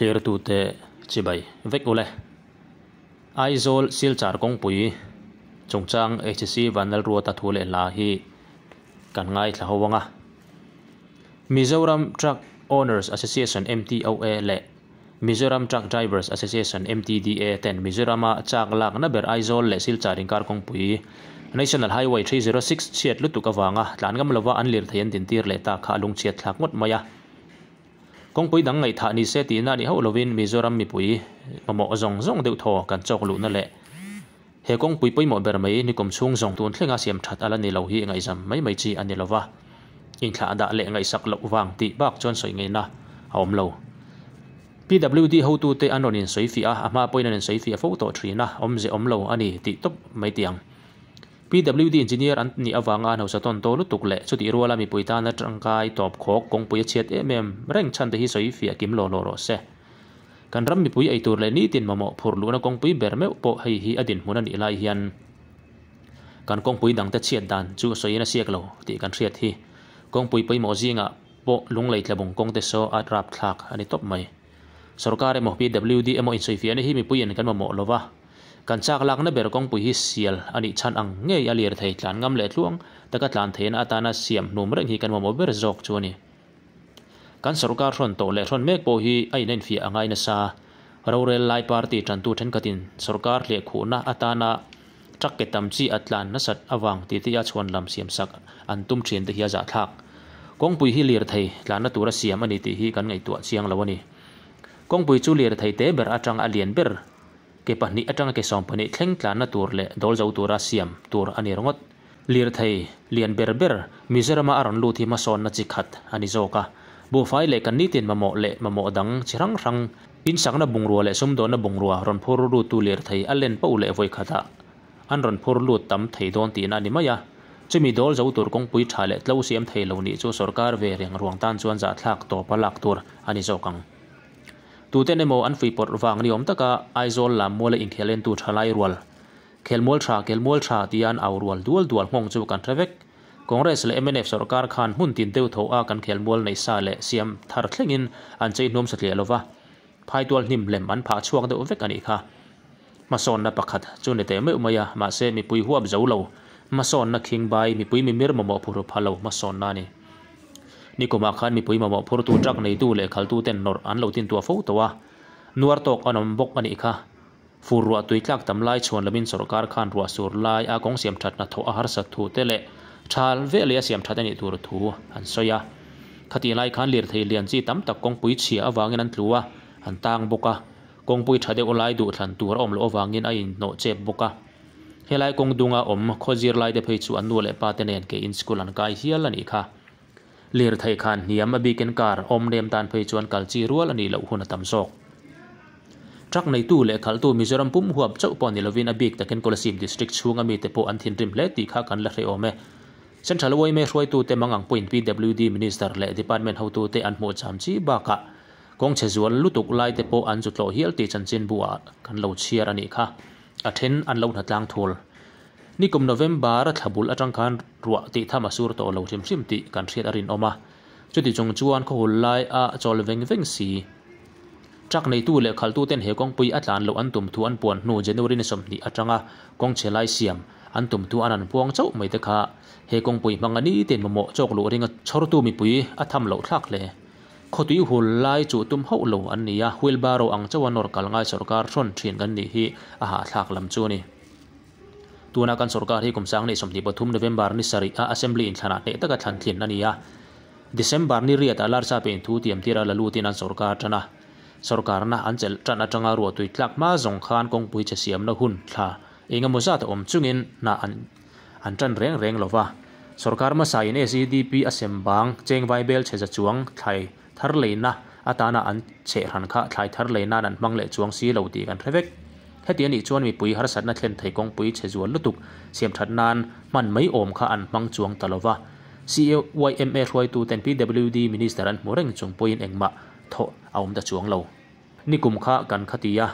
Thlirtute chibai vek ule. Aizawl Silchar kawngpui chungchang HC Vanlalruata thu leh hla hi kan ngaithla ho ang a. Mizoram Truck Owners Association, MTOA, leh Mizoram Truck Drivers Association, MTDA, ten Mizorama chak lakna ber Aizawl leh Silchar inkar kawngpui National Highway 306 chhiat lutuk avanga tlan ngam lova an lirthei an dintir leh ta kha a lungchhiat thlak ngawt mai a. Kawngpui dang ngaihthah ni se tihna ni hauh lovin Mizoram mipui mamawh zawng zawng deuh thaw kan chawk luhna leh he kawngpui pawimawh ber mai nikum chhung zawng tun thlenga siam that a la ni lo hi ngaihzam mai mai chi a ni lova, inthlah dah leh ngaihsak loh vang tih bak chuan sawi ngaihna a awm lo. PWD hotute an rawn insawi fiah a, a hma pawhin an insawi fiah fo tawh thin a, awmze awm lo a ni tih tawp mai tiang. PWD engineer an nih avanga an hausa tawn tawh lutuk leh chutih ruala mipui tana tangkai tawp khawk kawngpui a chhiat em em reng chhan te hi sawi fiah kim law law rawh se. Kan ram mipui eitur leh nitin mamawh phurh luhna kawngpui ber meuh pawh hei hi a dinhmun a nih lai hian kan kawngpui dangte chhiat dan chu sawiin a siak lo tih kan hriat hi. Kawngpui pawimawh zingah pawh lunglei tlabung kawngte saw a rapthlak a ni tawp mai. Sorkar emaw PWD emaw insawifiahna hi mipuiin kan mamawh lova. Kan chak lakna ber kawngpui hi sial a nih chhan ang ngei a lir thei tlan ngam leh tluang taka tlan theihna atana siam hnum reng hi kan mamawh ber zawk chu a ni. Kan sorkar hrawn tawh leh hrawn mek pawh hi a inenfiah a ngai nasa. Rorel lai party tantu thenkhatin sorkar hliahkhuhna atana truck ke tam chi a tlan nasat avang titi a chhuan lam siamsak an tum thin te hi a zahthlak. Kawngpui hi lir thei tlanna tura siam a ni tih hi kan ngaihtuah chiang lo a ni. Kawngpui chu lir thei te ber atang a lian ber Ke pahnih atanga ke 12 thleng tlanna tur leh dawl zo tura siam tur a ni ringawt. Lirthei lian ber ber Mizorama a rawn lut hi hmasawnna chi khat a ni zawk a. Buhfai leh kan nitin mamawh leh mamawh dang chi hrang hrang, insakna bungrua leh sumdawnna bungrua rawn phur luttu lirthei a len poh leh vawi khatah an rawn phur lut tam thei dawn tihna a ni mai a. Chumi dawl zo tur kawngpui tha leh tlo siam thei lo nih chu sorkar ve reng ruang tan chuan zahthlak tawpa lak tur a ni zawk ang. Tuten emaw an fuihpawrh vang ni awm taka Aizawl lam muala inkhel entu thalai rual, Khelmual tha, Kelmual tha tia an au rual dual dual nghawng chu kan hre vek. Congress leh mnf sawrkar khan hmun tin deuh tho a kan khelmual nei sa leh siam thar thlengin an chei hnuam satliah lova, phaitual hnim lem an phah chhuak deuh vek a nih kha. Hmasawnna pakhat chu ni teh meuh mai a, mahse mipui huap zo lo, hmasawnna khingbai, mipui mimir mamawh phur pha lo hmasawnna a ni. Nikumah khan mipui mamawh phurtu truck neitu leh khaltuten nawrh an lo tintuah fo tawh a, nuar tawk an awm bawk a nih kha. Fur ruah tui tlak tam lai chhuan lovin sawrkar khan ruah sur lai a kawng siam thatna thawh a harsat thu te leh thal veh leh a siam that a nih tur thu an sawi a. Khatih lai khan lirthei lian chi tam tak kawngpui chhia avangin an tlu a, an tang bawk a. Kawngpui tha deuh lai duh thlan tur a awm loh avangin a inhnawh chep bawk a. Helai kawng dunga awm khaw zirlaite phei chu an nu leh pa te nen ke in school an kai hial a nih kha. Lirthei khan hniam a bikin car awm nem tan phei chuan kal chi rual a nih loh hun a tam zawk. Truck neitu leh khalhtu Mizoram pum huap chauh pawh ni lovin a bik takin Kolasib District chhunga mite pawh an thinrim hle tih kha kan la hreh awm e. Central yma hruaitute mangang pawhin PWD Minister leh Department hotute an hmuh cham chi bakah Kawng chhe zual lutuk lai te pawh an zu tlawh hial tih chanchinbu ah kan lo chhiar a nih kha. A then an lo hnatlang thul. Nikum November thla bul atang khan ruah tih tham a sur tawh lo hrim hrim tih kan hriat a rinawm a. Chuti chung chuan khawhul lai a chawl veng veng si. Truck neitu leh khaltu ten he kawngpui a tlan loh an tum thu an puan hnu January ni 20 atanga kawng chhe lai siam an tum thu an an puang chauh mai te kha he kawngpui hmanga nitin mamawh chawk luh ringa chhawrtu mipui a tham loh thlak hle. Khawtui hul lai chuh tum hauh lo an ni a, wheelbarrow ang chauha nawr kal ngai sawrkar hrawn thin kan nih hi a hahthlak lam chu a ni. Tuna kan sawrkar hi kum sang 23 November ni sarih a Assembly inthlanah hneh taka thlan tlin a ni a, December ni riatah Larsa pe inthu tiam tira la lutin an sawrkar tan a. Sawrkarna an chelh tan atanga ruahtui tlak hma zawng khan kawngpui che siamna hun thla eng emaw zat a awm chungin hna an An tan reng reng lo va. Sorkar hmasa in SEDP a sem bang cheng vaibel chhe za chuang thlai thar leina atana an cheh hran kha thlai thar lei nan an hmang leh chuang si lo tih kan hre vek. Heti anih chuan mipui harsatna thlen thei kawngpui chhe zual lutuk siam that nan hman mai awm kha an hmang chuang ta lo va. CYMA hruaitu ten PWD Minister an hmu reng chung pawhin engmah thawh a awm ta chuang lo. Nikum kha kan kha ti a,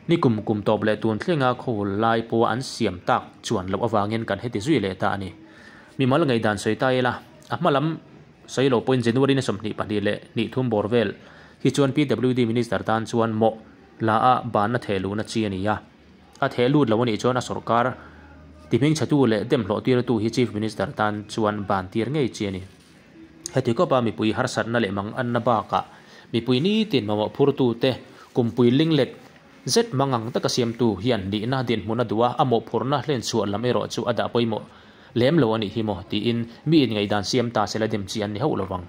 nikum kum tawp leh tun thlenga khawhul lai pawha an siam tak chuan loh avangin kan heti zui leh ta a ni. Mimal ngaihdan sawi ta ila, a hma lam sawi lo pawhin January ni 22 leh hnih thum bawr vel hi chuan PWD Minister tan chuan mawh la a banna theh luhna chi a ni a. A theh lut lo a nih chuan a sawrkar tihmingchhetu leh dem hlawhtirtu hi Chief Minister tan chuan ban tir ngei chi a ni. Heti kawpa mipui harsatna leh manganna bakah mipui nitin mamawh phurtute kumpui linglet zet mangang taka siamtu hian nihna dinhmun a duh a, a mawhphurhna hlenchhuah lam erawh chu a dah pawimawh lem lo a nih hi maw tiin mi inngaihdan siam ta sela dem chi an ni hauh lovang.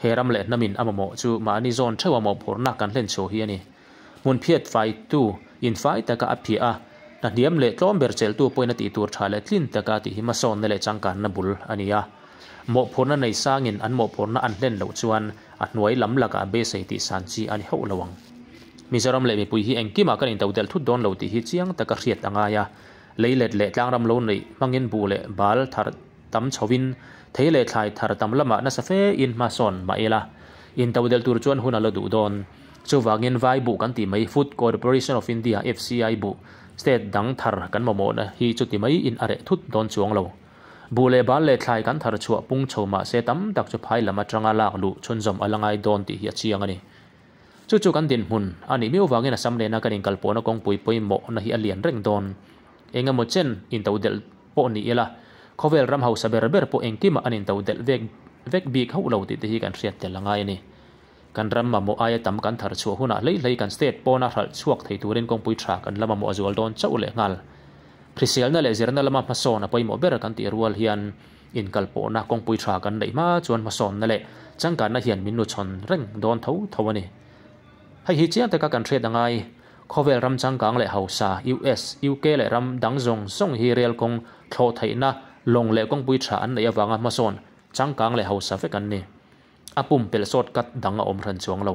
He ram leh hnamin a mamawh chu mahni zawn theuha mawhphurhna kan hlenchhuah hi a ni. Hmun phiat faitu infai taka a phiah a, hna hniam leh tlawm ber chelhtu pawhin a tih tur tha leh tlin taka tih hi hmasawnna leh changkanna bul a ni a. Mawhphurhna nei sangin an mawhphurhna an hlen loh chuan a hnuai lam lakah beisei tih san chi a ni hauh lo ang. Mizoram leh mipui hi engkimah kan intodelh thut dawn lo tih hi chiang taka hriat a ngai a. Leilet leh tlangram lo neih hmangin buh leh bal thar tam chhovin thei leh thlai thar tam lamah nasa fe in hmasawn mah ila intodelh tur chuan hun a la duh dawn. Chuvangin vai buh kan tih mai Food Corporation of India, FCI, buh state dang thar kan mamawhna hi chuti mai in a reh thut dawn chuang lo. Buh leh bal leh thlai kan thar chhuah pung chho mah se tam tak chu phai lam atanga lak luh chhunzawm a la ngai dawn tih hi a chiang a ni. Chu chu kan dinhmun a nih miau vangin Assam nena kan inkalpawhna kawngpui pawimawhna hi a lian reng dawn. Eng emaw chen intodelh pawh ni ila, khawvel ram hausa ber ber pawh engkimah an intodelh vek vek bik hauh lo tih te hi kan hriat tel a ngai a ni. Kan ram mamawh aia tam kan thar chhuah hunah hlei hlei kan state pawna hralh chhuak thei turin kawngpui tha kan la mamawh a zual dawn chauh leh nghal. Hriselna leh zirna lama hmasawn a pawimawh ber kan tih rual hian inkalpawhna kawngpui tha kan neih hma chuan hmasawnna leh changkanna hian min nuchhawn reng dawn tho tho a ni. Hei hi chiang taka kan hriat a ngai. Khawvel ram changkang leh hausa US, UK leh ram dang zawng zawng hi rel kawng thlawh theihna lawng leh kawngpui tha an neih avanga hmasawn changkang leh hausa vek an ni. A pumpelh sawt kat dang a awm hran chuang lo.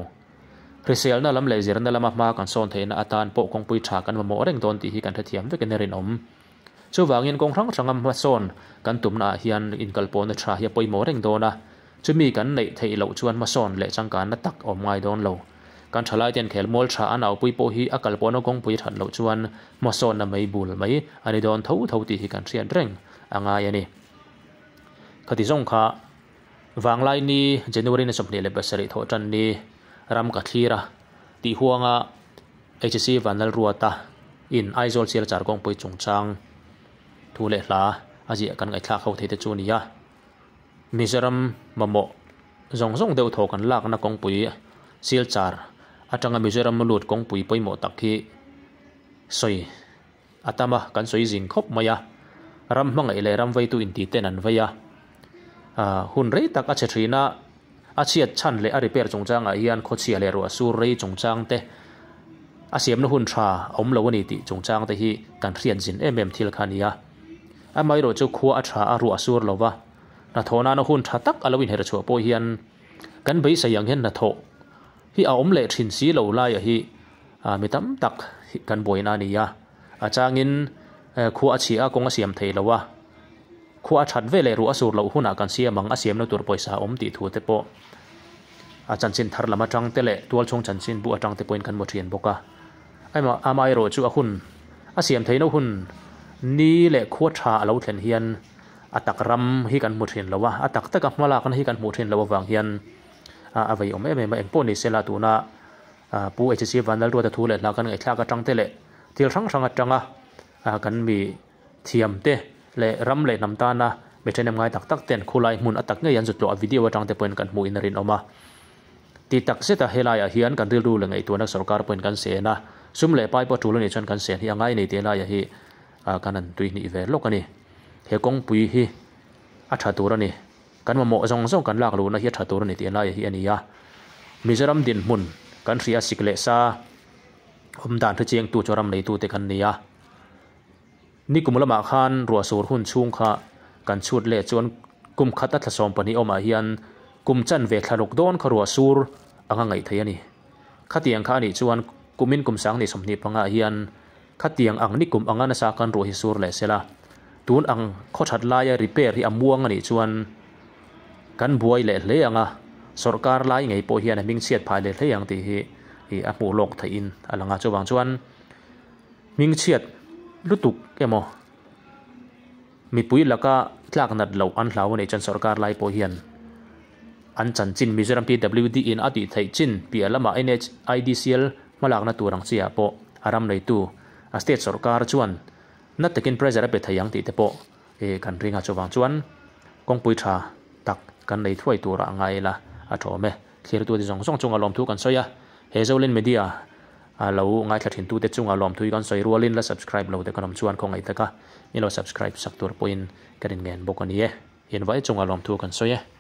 Hriselna lam leh zirna lama hma kan sawn theihna atan pawh kawngpui tha kan mamawh reng dawn tih hi kan hrethiam vekin a rinawm. Chuvangin kawng hrang hranga hma sawn kan tumna ah hian inkalpawhna tha hi a pawimawh reng dawn a, chumi kan neih theih loh chuan hmasawn leh changkanna tak a awm ngai dawn lo. Kan thalai ten khelmual tha an aupui pawh hi a kalpawhna kawngpui a that loh chuan hmasawnna mai bul mai a ni dawn tho tho tih hi kan hriat reng a ngai a ni. Khati zawng kha. Vanglai ni January ni 27 thawh tan ni ram ka thlir a tih huanga HC Vanlalruata in Aizawl Sialchar kawngpui chungchang thu leh hla a ziah kan ngaihthlak ho thei te chu a ni a. Mizoram mamawh zawng zawng deuh thaw kan lakna kawngpui Silchar atanga Mizoram lut kawngpui pawimawh tak hi sawi A tam a, kan sawi zing khawp mai a. Ram hmangaih leh ram veitu inti ten an vei a. Hun rei tak a chhe thin a, a chhiat chhan leh a repair chungchangah hian khawchhia leh ruah sur rei chungchang te, a siamna hun tha a awm lo a ni tih chungchang te hi kan hriat zin em em thil kha a ni a. Amaherawh chu khua a tha a, ruah a sur lo va, hnathawh nana hun tha tak a lo inher chhuah pawh hian kan beisei ang hian hnathawh hi a awm leh thin si lo laiah hi mi tam tak kan buaina a ni a, a changin khua a chhia a kawng a siam thei lo a, khua a that ve leh ruah a sur loh hunah kan siam ang a siamna tur pawisa a awm tih thu te pawh a chanchin thar lam atang te leh tualchhung chanchin bu atang te pawhin kan hmu thin bawk a, amaherawh chu a hun a siam theihna hun ni leh khua tha a lo thlen hian a tak ram hi kan hmu thin lo a, a tak taka hmalakna hi kan hmuh thin loh avang hian a vei awm em em a, engpawh ni sela tuna Pu HC Vanlalruata thu leh hla kan ngaihthlak atang te leh thil hrang hrang atanga kan mi thiam te leh ram leh hnam tana mi thenem ngai tak tak ten khulai hmun a tak ngei an zut tawh a video atang te pawhin kan hmuh in a rinawm a. Ti tak zeta helaiah hian kan rilru leh ngaihtuahna sorkar pawhin kan sen a, sum leh pai pawh tul a nih chuan kan sen hi a ngai nei tih laiah hi kan han tuihnih ve lawk a ni. He kawngpui hi a tha tur a ni. Kan mamawh zawng zawng kan lak luhna hi a tha tur a ni tih laia hi a ni a. Mizoram dinhmun kan hria sik leh sa awm dan hrechiangtu chu ram neitute kan ni a. Nikum lamah khan ruahsur hun chhung kha kan chhut leh chuan kum khat a thla 12 awmah hian kum chanve thla ruk dawn kha ruahsur anga ngaih theih a ni. Khatiang kha a nih chuan kumin kum sang ni 25 ah hian Khatiang ang nikum anga nasa kan ruah hi sur leh sela, tun ang khawthat laia repair hi a muang a nih chuan kan buai leh hle ang a, sawrkar lai ngei pawh hian a hmingchhiat phah leh hle ang tih hi a hmuh lawk theihin a lang a. Chuvang chuan hmingchhiat lutuk emaw mipui laka tlak nat loh an hlau a nih chuan sawrkar lai pawh hian. An chanchin Mizoram PWD in a tih theih chin piah lamah NHIDCL hmalakna tur ang chiah pawh a ram neitu a state sawrkar chuan na takin pressure a pe thei ang tih te pawh kan ring a. Chuvang chuan kawngpui tha tak kan nei thuai tura a ngai ila a tha awm e. Thlirtu te zawng zawng chunga lawmthu kan sawi a, he Zolin Media a lo ngaithla thin tute chunga lawmthu hi kan sawi rualin la subscribe lo te kan awm chuan khawngaih taka min lo subscribe sak tur pawhin ka rin ngen bawk a ni e. Invai chunga lawmthu kan sawi e.